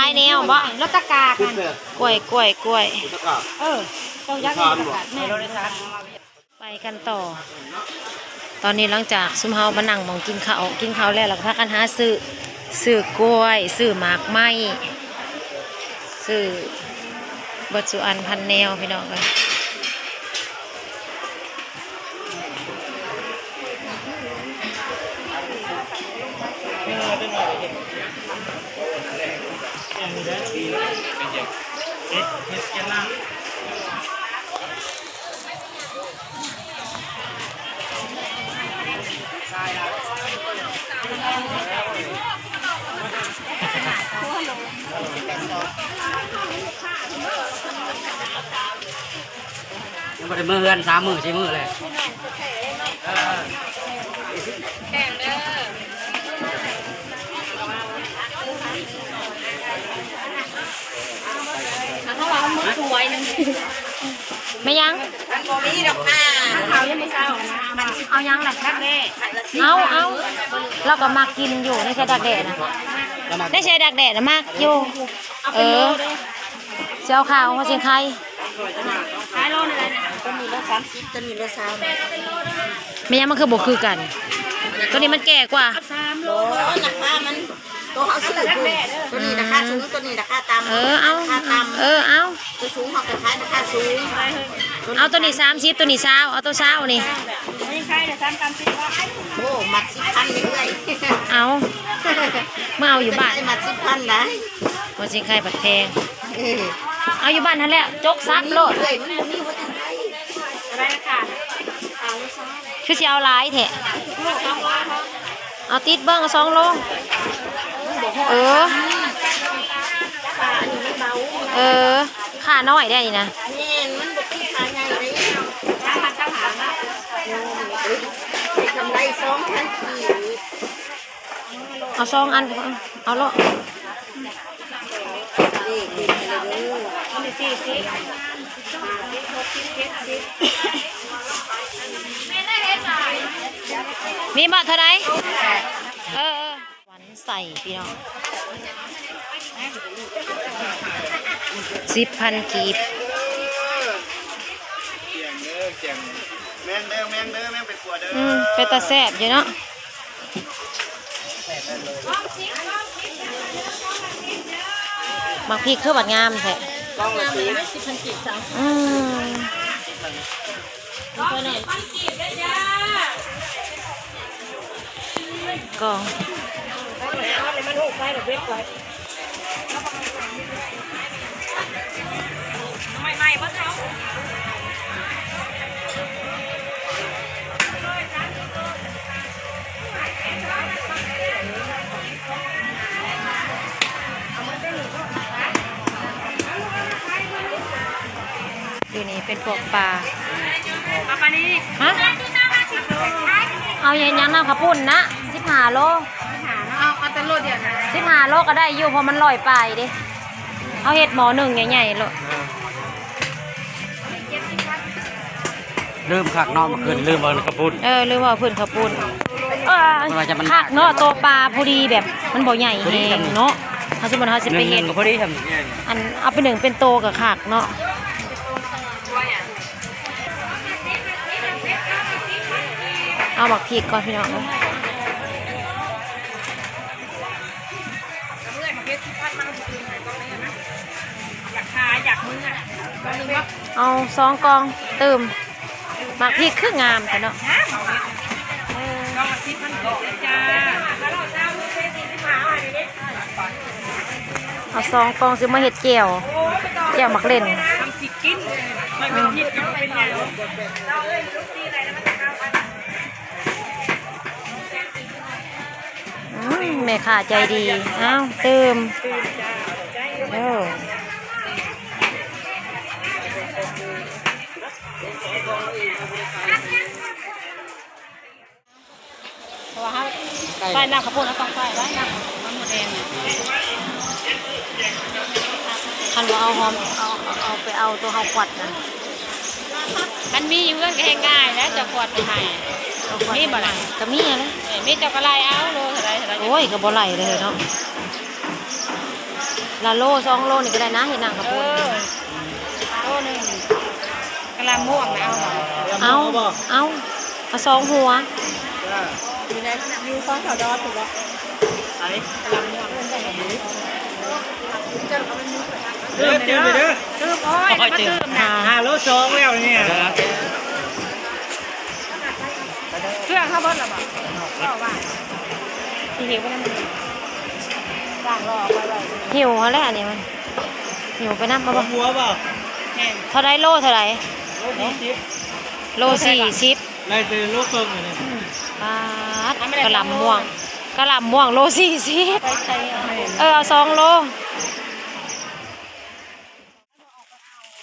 ຫຼາຍແນວບໍ່? ລົດຕະກາກຫັ້ນ ກ້ວຍ ກ້ວຍ ກ້ວຍ ເອີ ເຈົ້າຢາກໄດ້ລົດຕະກາກ ແມ່ນ ໄປກັນຕໍ່. ຕອນນີ້ຫຼັງຈາກຊຸມເຮົາມານັ່ງໝ່ອງກິນເຂົ້າ ກິນເຂົ້າແລ້ວ ແລ້ວກໍພາກັນຫາຊື້ ຊື້ກ້ວຍ ຊື້ໝາກໄມ້ ຊື້ເບິດສູ່ອັນພັນແນວ ພີ່ນ້ອງເອີຍ. ຍັງບໍ່ໄດ້ເມືອເຮືອນສາມມື້ສີ່ມື້ເລີຍ. ແມ່ນຫຍັງ? ເອົາຫຍັງລະ? ເອົາ ເອົາ ລາວກໍມັກກິນຢູ່ ໃນໃສ່ດັກແດ້ນະ ໃນໃສ່ດັກແດ້ນະມັກຢູ່. ເອີ ຊິເອົາຂາວຫົວຊິງໄຄ. ຂາຍໂລເທົ່າໃດ? ຕົວນີ້ໂລສາມສິບ ຕົວນີ້ໂລຊາວ. ແມ່ນຫຍັງມັນຄືບໍ່ຄືກັນ? ຕົວນີ້ມັນແກ່ກວ່າ. ສາມໂລ ໂອ້ ລາຄາມັນ ໂຕເຮົາຊື້ພຸ້ນ ຕົວນີ້ລາຄາສູງ ຕົວນີ້ລາຄາຕ່ຳ. ເອີ ເອົາ ລາຄາຕ່ຳ. ເອີ ເອົາ ຕົວສູງເຮົາກໍຂາຍລາຄາສູງ. ເອົາຕົວນີ້ສາມສິບ ຕົວນີ້ຊາວ ເອົາຕົວຊາວນີ້. ໂອ້ ມັດສິບພັນນີ້ເອື້ອຍ. ເອົາ ມາເອົາຢູ່ບ້ານ ມັດສິບພັນນະ. ຫົວຊິງໄຄບັດແພງ. ເອີ ເອົາຢູ່ບ້ານຫັ້ນແຫຼະ ຈົກສັບໂລດ. ເອື້ອຍ ມັນບໍ່ມີຫົວຊິງໄຄ. ເທົ່າໃດລາຄາ? ຄືຊິເອົາຫຼາຍແທ້. ເອົາຕິດເບິ່ງ ເອົາສອງໂລ. ເອີ ເອີ ຂານ້ອຍໄດ໋ນີ້ນະ. ແມ່ນ ມັນບໍ່ຄືຂາໃຫຍ່ເດ້. ໄດ້ກຳໄລສອງພັນກີບ. ເອົາສອງອັນ ເອົາໂລດ. ມີບໍ່ ເທົ່າໃດ? ເອີ ເອີ ຫວານໃສ່ພີ່ນ້ອງ ສິບພັນກີບ. ແມ່ນເດີ ແມ່ນເດີ ແມ່ນເປັນຄົວເດີ. ອືມ ເປັນຕາແຊບຢູ່ເນາະ. ໝາກພິກຄືບັດງາມແທ້. ອືມ ກອງ. ຢູ່ນີ້ເປັນພວກປາ. ປາປານີ. ຮະ? ເອົາເຮັດຫຍັງ? ນ້ຳເຂົ້າປຸ້ນນະ ສິບຫ້າໂລ. ສິບຫ້າໂລ. ເອົາ ເອົາແຕ່ໂລດຽວນະ. ສິບຫ້າໂລກໍໄດ້ຢູ່ ເພາະມັນຮ້ອຍປາຍເດ້. ເຮົາເຮັດໝໍ້ໜຶ່ງໃຫຍ່ໆໂລດ. ລືມຄັກເນາະ ມື້ຄືນລືມເວົ້າເລື່ອງເຂົ້າປຸ້ນ. ເອີ ລືມເວົ້າເລື່ອງເຂົ້າປຸ້ນ. ເອີ ມັນວ່າຈະມັນ ຄັກເນາະ ໂຕປາພໍດີ ແບບມັນບໍ່ໃຫຍ່ແຮງເນາະ. ຖ້າສົມມຸດເຮົາຊິໄປເຮັດ ໜຶ່ງກໍພໍດີຊ່ຳ ອັນເອົາໄປໜຶ້ງເປັນໂຕກໍຄັກເນາະ. ເອົາໝາກພິກກ່ອນພີ່ນ້ອງ. ຢາກຫາ ຢາກເມືອ ເອົາສອງກ່ອງຕື່ມ. ໝາກພິກຄືງາມແທ້ເນາະ. ເອີ ເອົາສອງກ່ອງຊິມາເຮັດແຈ່ວ ແຈ່ວໝາກເລັ່ນ. ອືມ ແມ່ຄ້າໃຈດີ. ອ້າວ ຕື່ມ. ເອີ ເພາະວ່າເຮົາໃສ່ນ້ຳເຂົ້າປຸ້ນ ເຮົາຕ້ອງໃສ່ໄດ້ນ້ຳມັນໝົດແດງ. ຄັນບໍ່ເອົາຫອມ ເອົາ ເອົາໄປເອົາໂຕເຮົາຂວັດນະ. ຄັນມີຢູ່ເຮືອນກໍແຮ່ງງ່າຍແຫຼະ ເຈົ້າຂວັດໄປໃຫ້. ເອົາຂວັດ ມີບໍ່ລະ? ກໍມີຫັ້ນແຫຼະ. ເອີ ມີເຈົ້າກໍໄລ່ເອົາໂລເທົ່າໃດ ເທົ່າໃດ. ໂອ້ຍ ກໍບໍ່ໄລ່ເລີຍເນາະ. ລະໂລສອງໂລນີ້ກໍໄດ້ນະ ເຮັດນ້ຳເຂົ້າປຸ້ນ ເອີ ໂລໜຶ່ງ ກະຫຼ່ຳມ່ວງນະເອົາບໍ່? ເອົາ ເອົາ ເອົາສອງຫົວ ຢູ່ໃນ ຢູ່ຂອງເຂົາດອດພຸ້ນບໍ່? ໃສ? ກະຫຼ່ຳມ່ວງ ເດີ ຕື່ມໄປເດີ ຕື່ມ ໂອ້ຍ ມາຕື່ມນະ ຫ້າໂລສອງແລ້ວນີ້ ເຄື່ອງເຮົາເບິດແລ້ວບໍ່? ເວົ້າວ່າຊິຫິວໄປນຳ ລ້າງລໍໄວ້ໄວ້ ຫິວຫັ້ນແຫຼະ ອັນນີ້ມັນ ຫິວໄປນຳ ເອົາບໍ່? ຫົວບໍ່? ແມ່ນ ເທົ່າໃດ ໂລເທົ່າໃດ? ໂລສີ່ສິບ ໂລສີ່ສິບ ໄດ້ແຕ່ໂລເຄິ່ງອັນນີ້ ປາດ ກະຫຼ່ຳມ່ວງ ກະຫຼ່ຳມ່ວງໂລສີ່ສິບ ເອີ ເອົາສອງໂລ.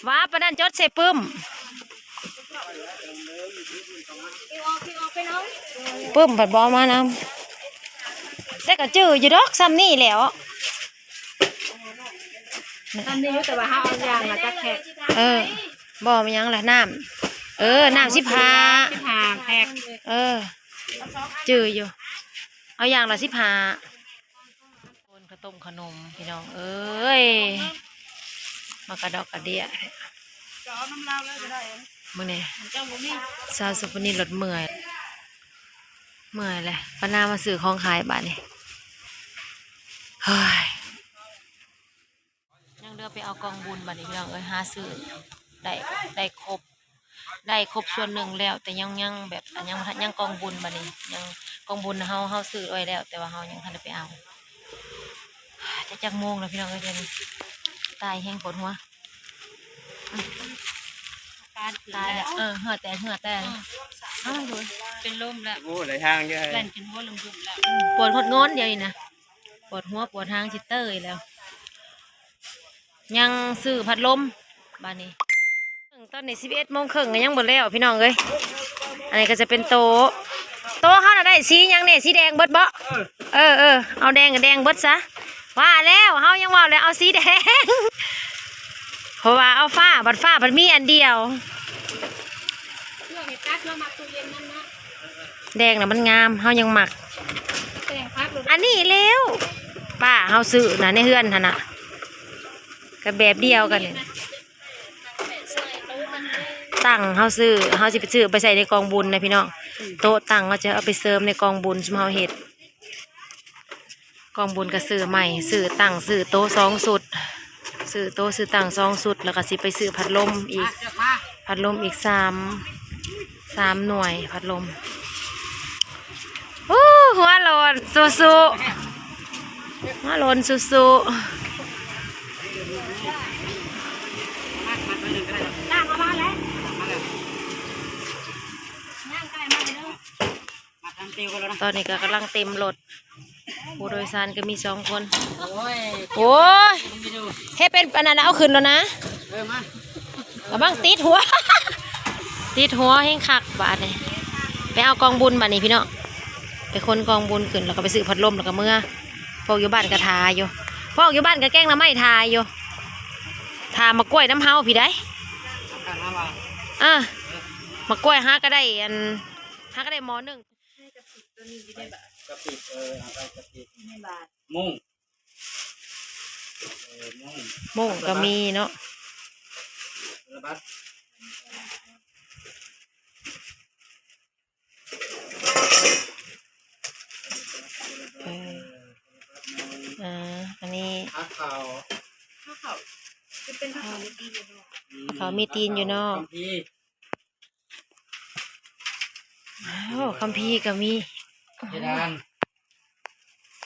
ວ່າປານນັ້ນ ຈົດໃສ່ປຶ້ມ ປຶ້ມພັດບໍ່ເອົາມານຳ ແຕ່ກໍຈື່ຢູ່ດອກ ສ່ຳນີ້ແຫຼ້ວ ສ່ຳນີ້ຢູ່ ແຕ່ວ່າເຮົາເອົາຢ່າງລະຈັກແພັກ ເອີ ບໍ່ມີຫຍັງລະ ນ້ຳ ເອີ ນ້ຳສິບຫ້າ ສິບຫ້າແພັກ ເອີ ຈື່ຢູ່ ເອົາຢ່າງລະສິບຫ້າ. ຄົນເຂົ້າຕົ້ມເຂົ້າໜົມພີ່ນ້ອງເອີຍ ມາກະດອກກະເດຍ ຈະເອົານຳລາວເລີຍກໍໄດ້ ມື້ນີ້ ເຈົ້າບໍ່ມີ ຊາວສຸພະນີລົດເມື່ອຍ ເມື່ອຍແຫຼະ ປານາມາຊື້ຂອງຂາຍບາດນີ້ ເຮີ້ຍ ຍັງເຫຼືອໄປເອົາກອງບຸນບາດນີ້ພີ່ນ້ອງເອີຍ ຫາຊື້ໄດ້ ໄດ້ຄົບ ໄດ້ຄົບສ່ວນໜຶ່ງແລ້ວ ແຕ່ຍັງ ຍັງແບບ ຍັງ ຍັງກອງບຸນບາດນີ້ ຍັງກອງບຸນເຮົາ ເຮົາຊື້ໄວ້ແລ້ວ ແຕ່ວ່າເຮົາຍັງບໍ່ທັນໄດ້ໄປເອົາ ຈະຈັກໂມງແລ້ວພີ່ນ້ອງເອີຍ ດຽວນີ້ ຕາຍແຮງປວດຫົວ ຕາຍແລ້ວ ເອີ ເຫື່ອແຕກ ເຫື່ອແຕກ ເອີ ເປັນລົມແລ້ວ ໂອ້ ຫຼາຍທາງເດີ ແລ່ນຈົນຫົວລຶ້ມໆແລ້ວ ປວດຮອດງອນດຽວນີ້ນະ ປວດຫົວປວດຫາງຊິເຕີຍແລ້ວ ຍັງຊື້ພັດລົມບາດນີ້ ຕອນນີ້ສິບເອັດໂມງເຄິ່ງກໍຍັງບໍ່ແລ້ວພີ່ນ້ອງເອີຍ ອັນນີ້ກໍຈະເປັນໂຕະ ໂຕະເຮົານະໄດ້ສີຫຍັງແດ່ ສີແດງເບິດເບາະ ເອີ ເອີ ເອົາແດງກໍແດງເບິດຊະ ວ່າແລ້ວ ເຮົາຍັງເວົ້າແລ້ວເອົາສີແດງ ເພາະວ່າເອົາຟ້າ ບັດຟ້າບັດມີອັນດຽວ ເຄື່ອງນີ້ຕັດມາມັດຕູ້ເຢັນນຳເນາະ ແດງນະມັນງາມ ເຮົາຍັງມັກ ແຕ່ງພັດໂລດ ອັນນີ້ແລ້ວ ປ້າເຮົາຊື້ນະ ໃນເຮືອນຫັ້ນນະ ກໍແບບດຽວກັນນີ້ ຕັ້ງເຮົາຊື້ ເຮົາຊິໄປຊື້ໄປໃສ່ໃນກອງບຸນນະພີ່ນ້ອງ ໂຕະຕັ້ງເຮົາຈະເອົາໄປເສີມໃນກອງບຸນ ຊຸມເຮົາເຮັດ ກອງບຸນກໍຊື້ໃໝ່ ຊື້ຕັ້ງ ຊື້ໂຕະສອງຊຸດ ຊື້ໂຕະ ຊື້ຕັ້ງສອງຊຸດ ແລ້ວກໍຊິໄປຊື້ພັດລົມອີກ ພັດລົມອີກສາມ ສາມໜ່ວຍ ພັດລົມ ໂອ້ ຫົວໂລ້ນ ສູ້ໆ ຫົວໂລ້ນ ສູ້ໆ ຕອນນີ້ກໍກຳລັງເຕັມລົດ ຜູ້ໂດຍສານກໍມີສອງຄົນ ໂອ້ຍ ໂອ້ຍ ເຮັດເປັນອັນນັ້ນ ເອົາຂຶ້ນແລ້ວນະ ເອີ ມາ ລະວັງຕິດຫົວ ຕິດຫົວແຮງຄັກບາດນີ້ ໄປເອົາກອງບຸນບາດນີ້ພີ່ນ້ອງ ໄປຂົນກອງບຸນຂຶ້ນ ແລ້ວກໍໄປຊື້ພັດລົມ ແລ້ວກໍເມືອ ພວກຢູ່ບ້ານກໍຖ້າຢູ່ ພວກຢູ່ບ້ານກໍແກງໜໍ່ໄມ້ຖ້າຢູ່ ຖ້າໝາກກ້ວຍນຳເຮົາພີ້ໃດ໋ ເອີ ໝາກກ້ວຍຫາກໍໄດ້ອັນ ຫາກໍໄດ້ໝໍ້ໜຶ່ງ ໃນກະປິຕົວນີ້ຢູ່ໃນບາດ ກະປິ ເອີ ເອົາໄປກະປິ ຢູ່ໃນບາດ ມຸ້ງ ເອີ ມຸ້ງ ມຸ້ງກໍມີເນາະ ສາລະບັດ ເອີ ເອີ ອັນນີ້ ຜ້າຂາວ ຜ້າຂາວ ຄືເປັນຜ້າຂາວມີຕີນຢູ່ເນາະ ອືມ ຂາວມີຕີນຢູ່ເນາະ ຄຳພີ ໂອ້ ຄຳພີກໍມີ ເພດານ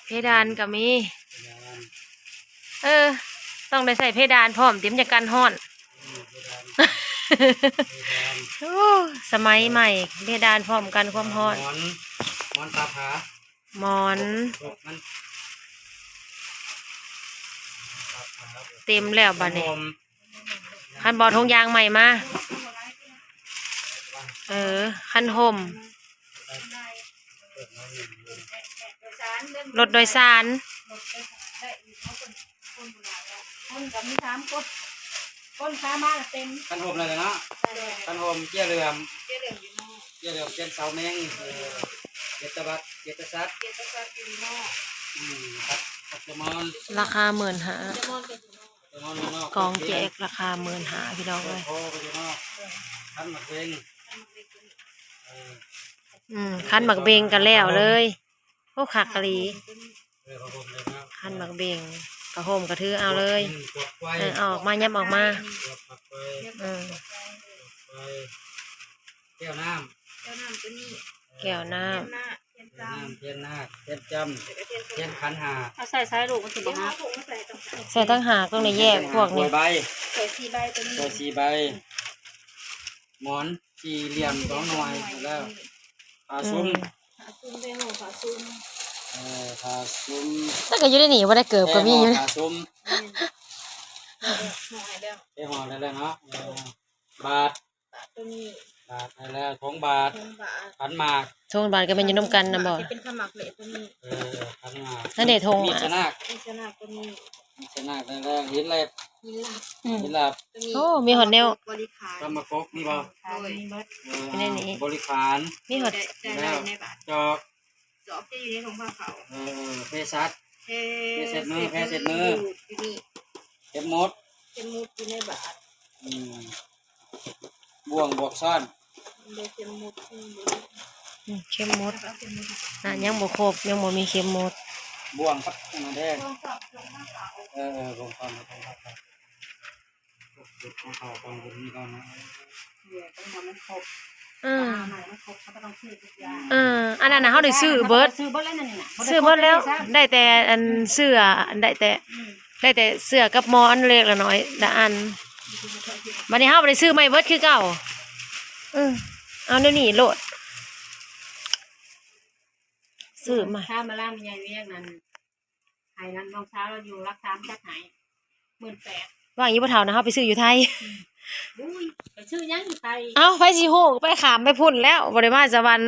ເພດານກໍມີ ເພດານ ເອີ ຕ້ອງໄດ້ໃສ່ເພດານພ້ອມຕິ ມັນຈະກັນຮ້ອນ ອືມ ເພດານ ເພດານ ໂອ້ ສະໄໝໃໝ່ ເພດານພ້ອມກັນຄວາມຮ້ອນ ໝອນ ໝອນຕາຜາ ໝອນ ໂອ້ ມັນ ເຕັມແລ້ວບາດນີ້ ຄັນບໍ່ຖົງຢາງໃໝ່ມາ ເອີ ຄັນຮົ່ມ ລົດໂດຍສານ ຄົນກໍມີສາມຄົນ ຄົນຂາມາເຕັມ ຄັນຮົ່ມແລ້ວເນາະ ຄັນຮົ່ມ ເຈ້ຍເຫຼືອມ ເຈ້ຍເຫຼືອມຢູ່ນອກ ເຈ້ຍເຫຼືອມ ເປັນເສົາແມງ ເອີ ເຈດຕະວັດ ເຈດຕະສັດ ເຈດຕະສັດຢູ່ນອກ ອືມ ຄັນ ຄັນ ຈະມອນ ລາຄາໝື່ນຫ້າ ຈະມອນກໍຢູ່ນອກ ຈະມອນຢູ່ນອກ ກອງແຈກລາຄາໝື່ນຫ້າ ພີ່ນ້ອງເອີຍ ໂອ້ ກໍຢູ່ນອກ ຄັນໝາກເບັງ ອືມ ຄັນໝາກເບັງກໍແລ້ວເລີຍ ໂອ້ ຄັກອີ່ຫຼີ ເອີ ຜ້າຫົ່ມກໍມີ ຄັນໝາກເບັງ ຜ້າຫົ່ມກໍຖືເອົາເລີຍ ເອີ ເອົາອອກມາ ຫຍັບອອກມາ ເອີ ແກ້ວນ້ຳ ແກ້ວນ້ຳຕົວນີ້ ແກ້ວນ້ຳ ທຽນນາກ ທຽນຈຳ ແກ້ວນ້ຳ ທຽນນາກ ທຽນຈຳ ແລ້ວກໍທຽນ ທຽນຂັນຫ້າ ເອົາໃສ່ ໃສ່ລູກ ມັນຊິບໍ່ຫັກ ໃສ່ຕັ້ງຫ້າ ຕ້ອງໄດ້ແຍກພວກນີ້ ໃສ່ສີ່ໃບ ໃສ່ສີ່ໃບຕົວນີ້ ໃສ່ສີ່ໃບ ໝອນສີ່ຫຼ່ຽມສອງໜ່ວຍ ແລ້ວ ຜ້າຊຸມ ອືມ ຜ້າຊຸມ ໄດ້ຫໍ່ຜ້າຊຸມ ເອີ ຜ້າຊຸມ ແລ້ວກໍຢູ່ໃນນີ້ບໍ່ໄດ້ ເກີບກໍມີຢູ່ ໄດ້ຫໍ່ຜ້າຊຸມ ແມ່ນ ໄດ້ຫໍ່ໃຫ້ແລ້ວເນາະ ເອີ ບາດ ບາດຕົວນີ້ ບາດໃຫ້ແລ້ວ ຖົງບາດ ຖົງບາດ ຂັນໝາກ ຖົງບາດກໍແມ່ນຢູ່ນຳກັນນະບໍ່ ເປັນຂັນໝາກເລກຕົວນີ້ ເອີ ຂັນໝາກ ນັ້ນເດ້ຖົງ ມີດຊະນາກ ມີດຊະນາກຕົວນີ້ ມີດຊະນາກໄດ້ແລ້ວ ຫີນແລັບ ຫີນລາບ ອືມ ຫີນລາບ ໂອ້ ມີຮອດແນວ ບໍລິຂານ ກຳມະກົກມີບໍ່ ໂດຍ ມີເບິດ ເອີ ຢູ່ໃນນີ້ ບໍລິຂານ ມີຮອດ ໄດ້ ໄດ້ໃນບາດ ຈອກ ຈອກຈະຢູ່ໃນຖົງຜ້າຂາວ ເອີ ເພສັດ ເພ ເພສັດມື ເພສັດມື ຢູ່ນີ້ ເຂັມໝົດ ເຂັມໝົດຢູ່ໃນບາດ ອືມ ບ່ວງບວກຊ້ອນ ບໍ່ ເຂັມໝົດ ອືມ ເຂັມໝົດ ແລ້ວກໍເຂັມໝົດ ອ່າ ຍັງບໍ່ຄົບ ຍັງບໍ່ມີເຂັມໝົດ ບ່ວງກັບອັນນັ້ນເດ້ ເອີ ເອີ ບ່ວງຊ້ອນ ເອີ ເອີ ບ່ວງຊ້ອນ ເອີ ເອີ ຕ້ອງເອົາຂອງເພິ່ນນີ້ກ່ອນເນາະ ເອີ ຕ້ອງໃຫ້ມັນຄົບ ເອີ ຕ້ອງໃຫ້ມັນຄົບ ເຂົາກໍຕ້ອງຊື້ທຸກຢ່າງ ເອີ ອັນນັ້ນນະ ເຮົາໄດ້ຊື້ເບິດ ຊື້ເບິດແລ້ວນັ້ນນະ ຊື້ເບິດແລ້ວ ໄດ້ແຕ່ອັນເສື້ອ ໄດ້ແຕ່ ອືມ ໄດ້ແຕ່ເສື້ອກັບໝອນເລັກລະນ້ອຍລະອັນ ບັດນີ້ເຮົາບໍ່ໄດ້ຊື້ໃໝ່ເບິດຄືເກົ່າ ເອີ ເອົາແນວນີ້ໂລດ ຊື້ມາ ຖ້າມາລ້າງແມ່ໃຫຍ່ວຽງນັ້ນ ໃຫ້ນຳນ້ອງສາວລາວຢູ່ຫຼັກສາມຈັດໃຫ້ ໝື່ນແປດ ວ່າງຢູ່ບໍ່ເຖົ້ານະ ເຮົາໄປຊື້ຢູ່ໄທ ອືມ ອຸ້ຍ ໄປຊື້ຫຍັງຢູ່ໄທ ເອົ້າ ໃຜຊິຮູ້ ໄປຂ້າມໄປພຸ້ນແລ້ວ ບໍ່ໄດ້ມາສະຫວັນ